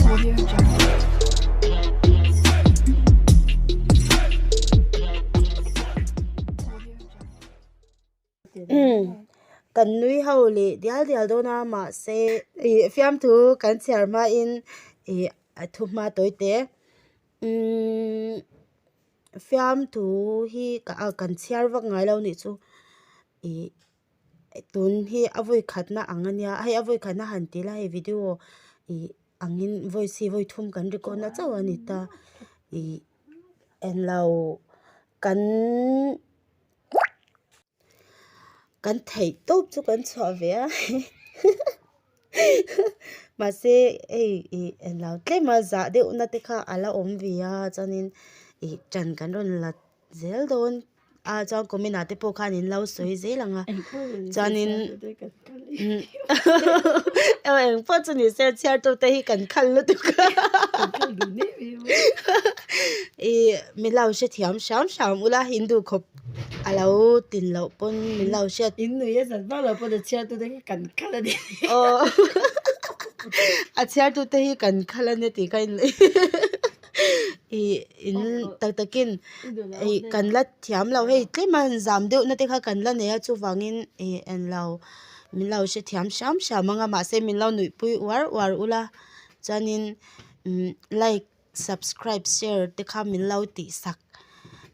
Audio Jungle. Kan nui ho leh dial dial dawn a mahse ih fiamthu kan chhiar hmain ih a thu hma tawi te umm fiamthu hi kan chhiar vak ngai lo nih chu ih tun hi a vawi khatna ang a nia hei a vawi khatna han ti ila hei video ih angin voice hi vawi thum kan record na chauh a ni ta ih englo kan. Kan theih tawp chu kan chhuah ve a mahse hei ih englo tlem a zah deuh na te kha a la awm ve a chuanin ih ṭan kan rawn la zel dawn a chuan comment ah te pawh khan in lo sawi zel ang a chuanin engpawh chu ni se chhiartu te hi kan khal lutuk a ih min lo hrethiam hram hram ula hindu khawp. A lo tin loh pawn min lo hriat. In nui a zat vak lo pawn a chhiartu te hi kan khal a ni. Aw a chhiartu te hi kan khal a ni tih kha in ih in tak takin ih kan la thiam lo hei tlem a zam deuh na te kha kan la nei a chuvangin ih englo min lo hrethiam hram hram ang a mahse min lo nuihpui uar uar ula chuanin umm like. Subscribe share te kha min lo tih sak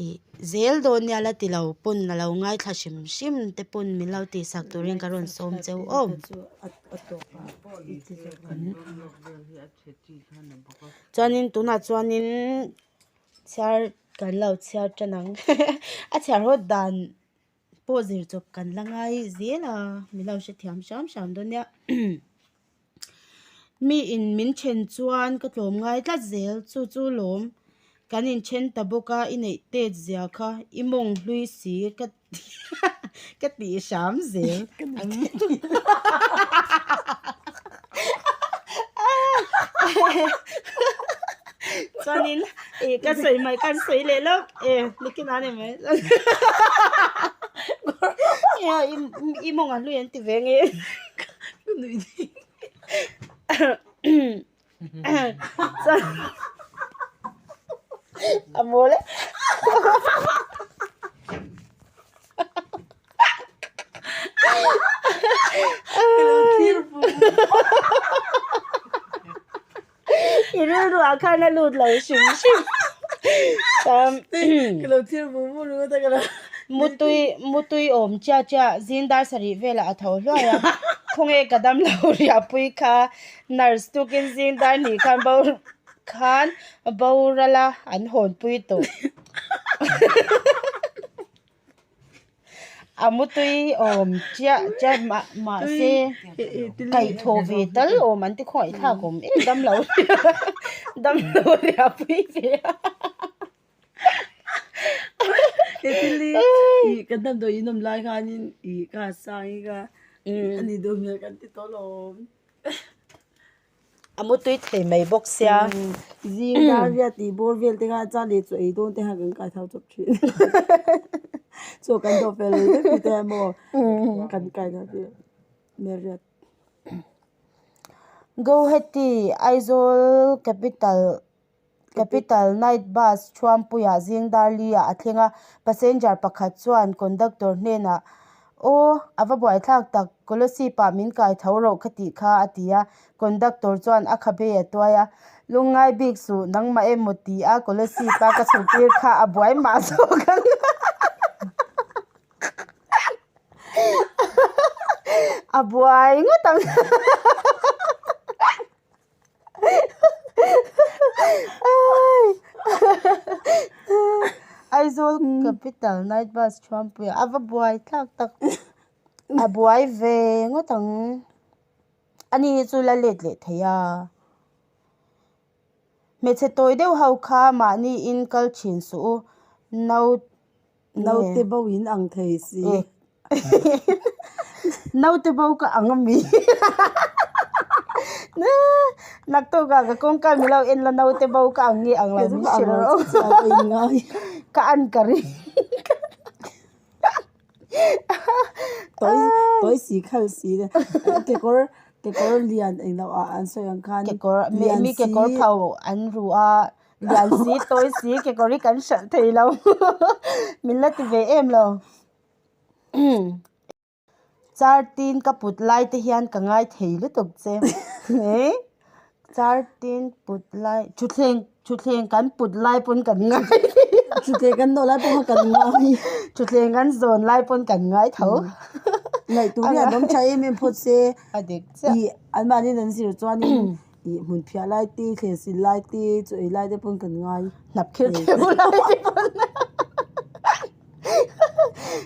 ih zel dawn nia la ti lo pawn a lo ngaithla hrim hrim te pawn min lo tih sak turin ka rawn sawm cheu aw. Chuanin tunah chuanin chhiar kan lo chhiar tan ang a chhiar hawt dan pawh zir chawp kan la ngai zel a min lo hrethiam hram hram dawn nia. Mi in min then chuan ka tlawm ngai tlat zel chu chu lawm kan inthen ta bawk a i neih tet zia kha i mawng hlui si ka ka tih hram zel chuanin ih ka sawi mai ka sawi leh lawk e nikin a ni mai i mawng a hlui an ti ve nge. A mawl e. I rilru ah khan a lut lo hrim hrim. Ka lo thlir vung vung ringawt a ka lo. Mutui mutui awm chiah chiah zing dar sarih velah a tho hluai a, khawnge ka dam lo riahpui kha nurse tukin zing dar hnih khan bo khan boral a an hawnpui tawh. A mutui awm chiah chiah mah mahse kaihthawh ve tal awm an ti khawngaih thlak awm em damlo damlo riahpui ve a. Hetili ih kan damdawi in awm lai khanin ih ka sang hi ka ani dawn hmel kan ti tawh alawm. A mutui thei mai bawk sia. Zing dar riat tih bawr vel te kha chuan leh chaw ei dawn te kha kan kai tho chawp thin. Chaw kan dawh fel vek tih te emaw kan kai tho thin hmel riat. Guwahati, Aizawl capital Capital Night Bus Thuampuiah zing dar li-ah a thleng a, passenger pakhat chuan conductor hnenah, Aw, a va buaithlak tak, Kolosip-ah min kai tho rawh ka tih kha, a ti a. Conductor chuan a khabe a tuai a, Lungngai bik suh, nangmah emaw ti a Kolosip-a ka chhuktir kha a buai mah zawk ang. A buai ngawt ang. Aizawl capital night bus Thuampuia a va buai thlak tak a buai ve ngawt ang ani hi chu la let leh thei a hmeichhe tawi deuh ho kha mahni in kal thin suh u no Naute bo in ang thei si. Naute bo ka ang ami. Naktuk ah ka kawngka mi lo en la naute bo ka ang nge ang lo min hrilh rawh. Ka an ka ring. Tawi tawi si khal si kekawr. Kekawr lian englo ah an sawi ang khan Kekawr mi lian mi kekawr si phau an ru a lian si tawi si kekawr hi kan hralh thei lo min la ti ve em lo. Char tin ka put lai te hian ka ngai thei lutuk che he char tin put lai thutthleng thutthleng kan put lai pawn kan ngai thutthleng kan nawh lai pawh kha kan ngai thutthleng kan zawn lai pawn kan ngai tho ngaihtuah hi an awm tha em em phawt se a dik chiah ih anmahni an zir chuanin ih hmun phiah lai te thleng sil lai te chaw ei lai te pawn kan ngai hnap khir kheuh lai te pawn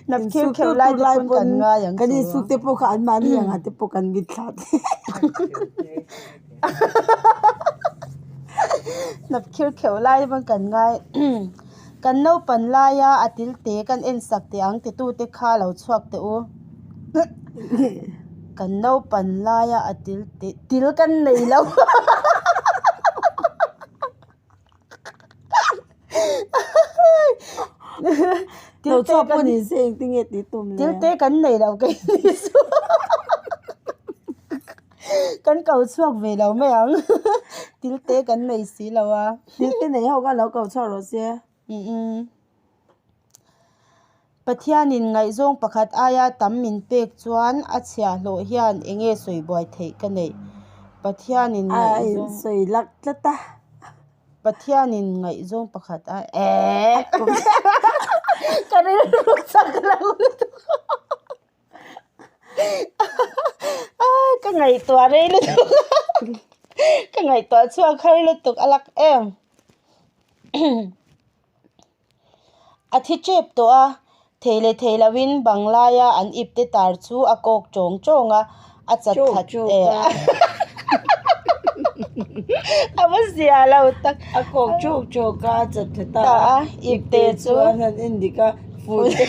hnap khir kheuh lai te pawn kan ngai ang kan insuk te pawh kha anmahni ang ah te pawh kan mitthla te hnap khir kheuh lai te pawn kan ngai kan naupan laia a til te kan en sak teh ang ti tute kha lo chhuak teh u kan naupan laia a til te til kan nei lo. Lo chhuak pawh ni se engtin nge tih tum le. Thil te kan nei lo kei ni chu kan ko chhuak ve lo mai ang thil te kan nei si lo a. Thil te nei ho khan lo ko chhuak rawh se. Pathianin ngaihzawng pakhat aia tam min pek chuan a chhiahhlawh hian eng nge sawi buai theih ka neih? Pathianin ngaihzawng. A insawi lak tlat a. Pathianin ngaihzawng pakhat ai eeh ka rilru chak lo lutuk ka ngaihtuah rei lutuk ka ngaihtuah chhuak har lutuk a lak em. A thi tep tawh a, thei leh thei loin bang laia an ipte tar chu a kawk tawng tawng a, a chat khat e a va zia lo tak. A kawk tawk tawk a, a chat khat a, ipte chu an han en dik a, fun te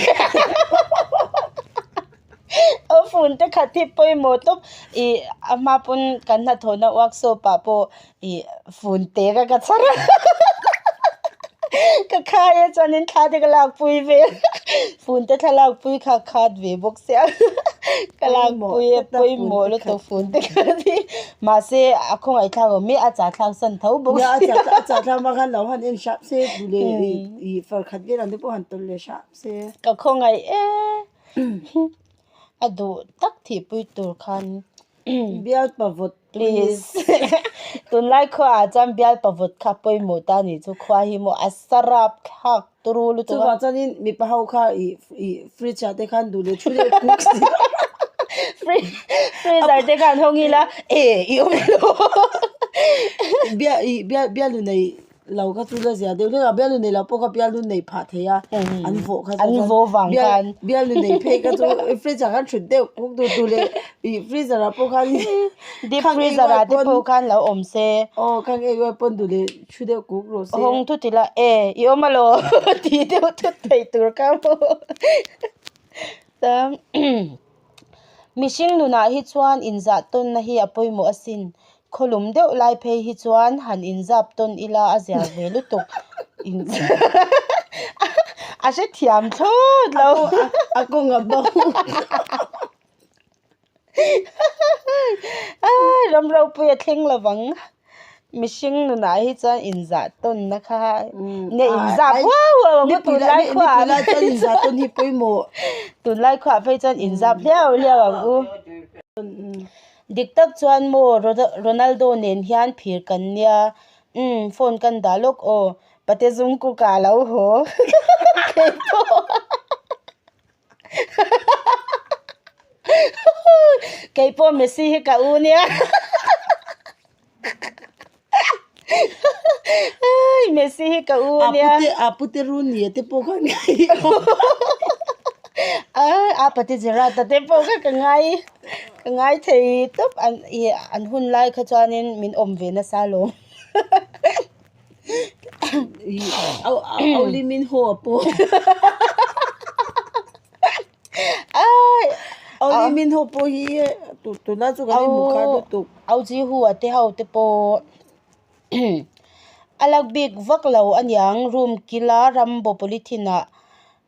Aw phone te khat hi pawimawh tawp ih a hma pawn kan hnathawhna workshop ah pawh ih phone te ka ka chhar a ka khai a chuanin thla te ka lakpui vel phone te thlalakpui kha khat ve bawk sia ka lakpui a pawimawh lutuk phone te khat hi mahse a khawngaihthlak awm mai a chahthlak san tho bawk sia a chahthlak hma khan lo han en hrap se duh leh ih far khat vel ang te pawh han tawlh leh hrap se. Ka khawngaih e. A duh tak thihpui tur khan Bial pavawt please tunlai khuaah chuan bial pavawt kha pawimawh ta nih chu khua hi maw a sarap thlak turu lutuk a. Chuvang chuanin mipa ho kha ih ih fridge ah te khan duh leh thu leh kuk si freezer te khan hawng ila e i awm lo bial ih bial bialu nei Lo kha chu la zia deuh hlek a, bialnu nei lo pawh kha bialnu nei phah thei a, an vawh kha an vawh vang khan bialnu nei phei kha chu freezer khan thut deuh kuk duh duh leh ih freezer ah pawh khan deep freezer ah te pawh khan lo awm se aw khang ei uai pawn duh leh thu deuh kuk rawh se hawng thut ila e i awm alaw tih deuh thut thei tur kha maw chuan mihring nunah hi chuan inzah tawnna hi a pawimawh asin. Khawlum deuh lai phei hi chuan han inzap tawn ila a zia ve lutuk a hrethiam thlawt lo. A kawng a bo. Ram ropui a thleng lovang. Mihring nunah hi chuan inzah tawnna kha nge inzap huau huau ang u tunlai khuaah Nipui lai chuan inzah tawn hi pawimawh. Tunlai khuaah phei chuan inzap hliau hliau ang u. Dik tak chuan maw Ronaldo nen hian phir kan nia umm phone kan dah lawk aw pate zung kuk ah lo haw keipawh keipawh Messi hi ka u nia Messi hi ka u ania. A pute Rooney te pawh kha ngai. A pate Gerrard te pawh kha ka ngai ka ngai thei tawp an ih an hun lai kha chuanin min awm ve nasa alawm. Au Lee Min Ho a pawh. Au Lee Min Ho pawh hi tunlai chu kan inhmu khat lutuk. Au Ji Hu a te ho te pawh a lak bik vak lo aniang room kila rambo polythene ah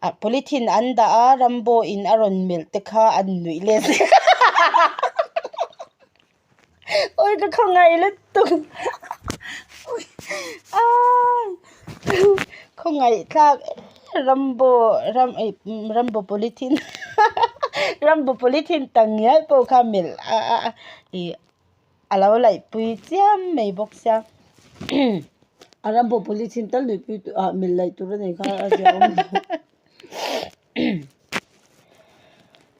ah polythene an dah a rambo in a rawn melh te kha an nuih let. Awi ka khawngaih lutuk ai khawngaih thlak rambo ram ih rambo polythene rambo polythene tak ngial pawh kha melh a a ih a lo laih pui chiam mai bawk sia. A rambo polythene tal nuih pui ah melh laih tur a nei kha a zia awm lo.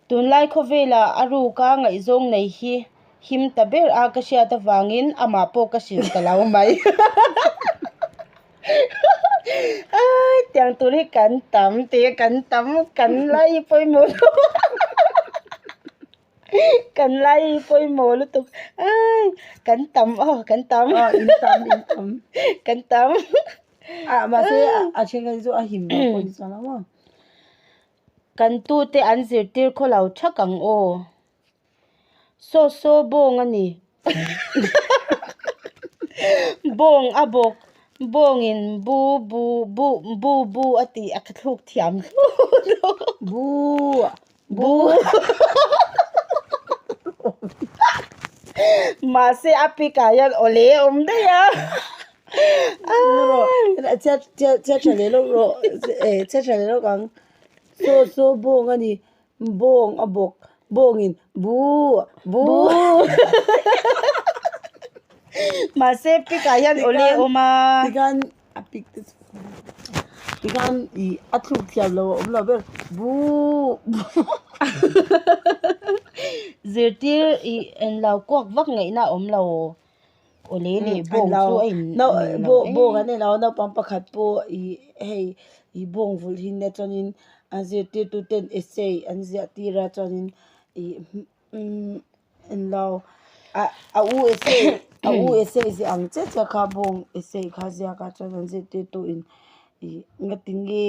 Tunlai khawvela a ruka ngaihzawng nei hi him ta ber a ka hriat avangin amah pawh ka hrilh ta lo mai. Ai tiang tur hi kan tam tih kan tam kan lai pawimawh lo kan lai pawimawh lutuk ai kan tam aw kan tam in tam in tam kan tam. A mahse a then kha chu a him lo pawh ni chuan ang aw. Kan tute an zirtir khaw lo thak ang aw. Saw saw bawng a ni. Bawng a bawk bawngin bu bu bu bu bu a tih a thluk thiam thlawt lo. Bu bu Mahse a pic ah hian awle a awm daih a. Chhiat chhiat chhiat tha leh lawk rawh eh chhiat tha leh lawk ang. Saw saw bawng a ni bawng a bawk bawngin bu bu Mahse pic ah hian awle a awm a. Tikhan a pic te chu tikhan ih a thluk thiam lo a awm lo ber bu bu. Zirtir ih englo kuak vak ngaihna a awm lo. Awle leh bawng chu a in lo em. Bawng an nei lo a naupang pakhat pawh ih hei ih bawng vulh hi nia chuanin an zirtirtu ten essay an ziah tir a chuanin ih umm englo ah a u essay a u essay ziah ang chiah chiah kha bawng essay kha ziak a chuan an zirtirtu in ih ngati nge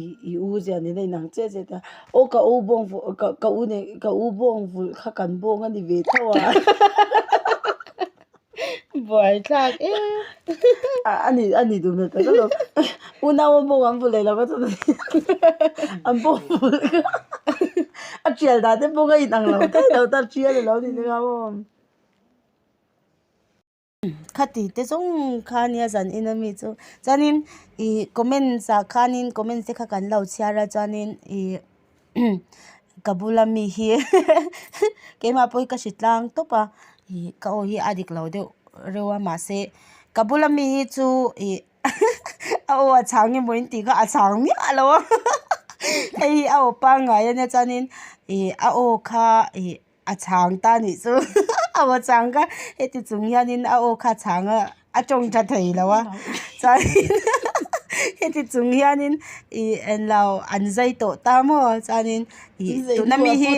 ih i u ziah nena inang chiah chiah te a aw ka u bawng vulh ka ka u nen ka u bawng vulh kha kan bawng a ni ve tho a Buai thlak em a ni a ni duh hmel tak alawm unau a bawng an vulh leh lo va chuan an bawng vulh kha a tial dan te pawh kha inang lo thei lo ta tial alo ni nia maw. Khati te zawng kha nia zan in ami chu chuanin ih comments ah khanin comments te kha kan lo chhiar a chuanin ih ka bula mi hi keimah pawh hi ka hre tlang tawp a ih ka aw hi a dik lo deuh reuh a mahse ka bula mi hi chu ih a aw a chhang emaw in tih kha a chhang miah lo a hei hi a aw pangngai ania chuanin ih a aw kha ih. A chhang ta nih chu a aw chhang kha heti chung hianin a aw kha a chhang a a tawng tha thei lo a chuanin heti chung hianin ih englo an zai tawh ta maw chuanin ih tuna mi hi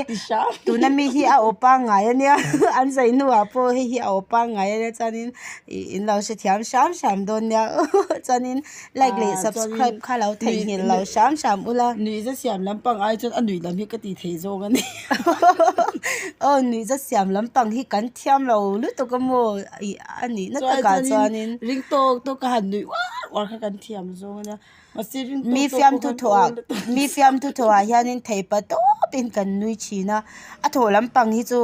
tuna mi hi a aw pangngai ania an zai hnuah pawh hei hi a aw pangngai ania chuanin ih in lo hrethiam hram hram dawn nia chuanin like leh subscribe kha lo theihnghilh lo hram hram ula. Nuihza siam lampang ai chuan a nuih lam hi ka ti thei zawk a ni. Aw nuihza siam lampang hi kan thiam lo lutuk a maw ih a nih na takah chuanin. Ring tawk tawk ka han nuih uar uar kha kan thiam zawk a nia. Mahse ring tawk Mi tawk pawh fiamthu khan thawhah awl lutuk. mi fiamthu thawhah hianin theipa tawpin kan nui thin a, a thawh lampang hi chu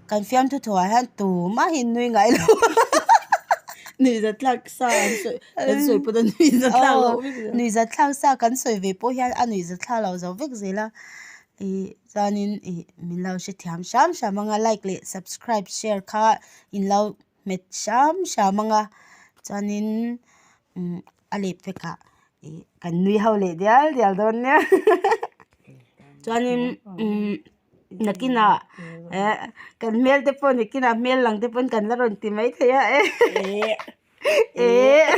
Kan fiamthu thuah hian tumah hi nui ngai lo. Nuihza thlak sa an sawi kan sawi pawn a nuihza thlak loh vek zel. Nuihza thlak sa kan sawi ve pawh hian a nuihza thlak loh zo vek zel a. Ih chuanin ih min lo hrethiam hram hram ang a like leh subscribe share kha in lo hmet hram hram ang a. Chuanin umm a leh pekah ih kan nui ho leh dial dial dawn nia. Chuanin umm. Nakinah eh kan hmel te pawh nakinah hmel lang te pawn kan la rawn ti mai thei a eh eh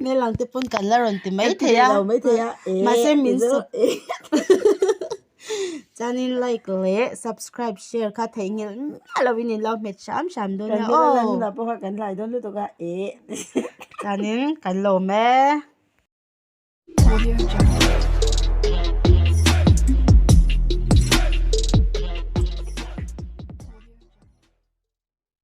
hmel lang te pawn kan la rawn ti mai thei a mahse min sub chuanin like leh subscribe share kha theihnghilh miah lovin in lo hmet hram hram dawn nia aw chuanin kan lawm e.